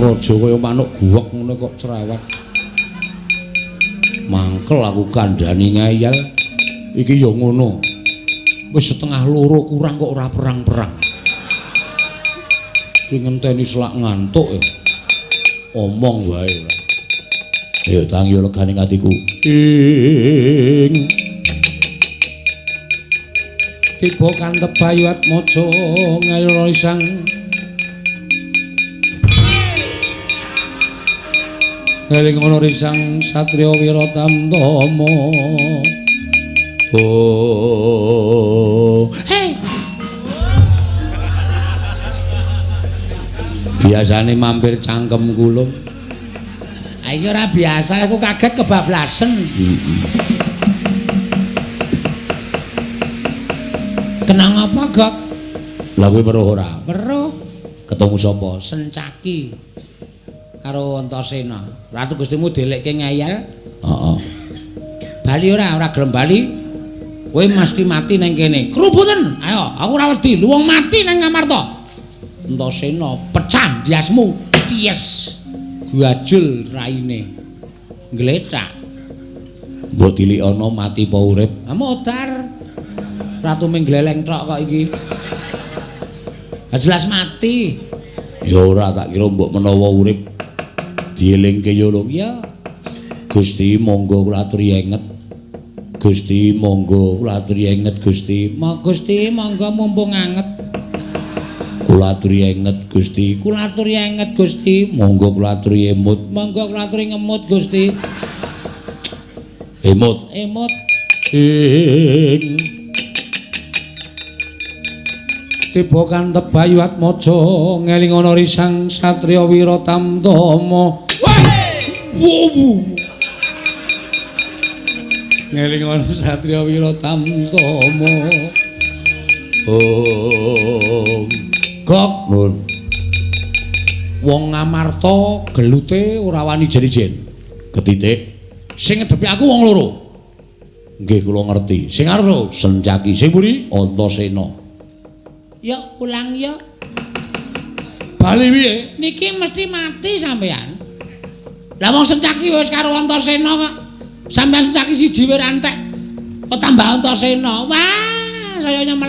Raja kaya manuk guwek ngono kok cerewet. Mangkel aku kandhani ngeyel. Iki ya ngono. Wis 1:30 kurang kok ora perang-perang. Sing ngenteni selak ngantuk ya. Omong wae ora. Ayo tangi legane atiku. Ing tiba kantep Bayu Atmaja ngelira isang ngeling ana risang satriya wira tamtama. Oh. Hei. Biasane mampir cangkem kulung. Iki ora biasa, aku kaget kebablasen. Kenang apa, Gok? Lah kowe weruh ora? Weruh. Ketemu sapa? Sencaki karo Antasena. Ratu Gustimu delekke ngeyel. Heeh. Bali ora, ora gelem bali. Kowe mesti mati nang kene. Krubuten. Ayo, aku ora wedi. Lu wong mati nang Ngamarta. Antasena pecah ndiasmu. Ties. Gajul raine. Glethak. Mbok tilikana mati apa urip? Ha modar. Ratu ming gleleng tok kok iki. Ha jelas mati. Ya ora, tak kira mbok menawa urip dielingke ya lho. Ya. Gusti monggo kula aturi enget. Gusti monggo kula aturi enget Gusti. Gusti monggo mumpung anget. Kula aturi enget Gusti. Kula aturi enget Gusti. Monggo kula aturi emut. Monggo kula aturi ngemut Gusti. Emut. Emut. Ing tiba kantep Bayu Atmaja ngeling ana risang satriya wira tamtama. Wow. Ngeling ana satriya wira tamtama. Oh. Gok nun. Wong Ngamarta gelute ora wani jen-jen. Ketitik. Sing ngedepi aku wong loro. Nggih kula ngerti. Sing arep lho Sencaki, sing mburi Antasena. Ya ulang ya. Bali piye? Niki mesti mati sampean. Lah wong Sencaki wis karo Antasena kok. Sampeyan Sencaki siji wis entek. Kok tambah Antasena. Wah, saya nyemelak.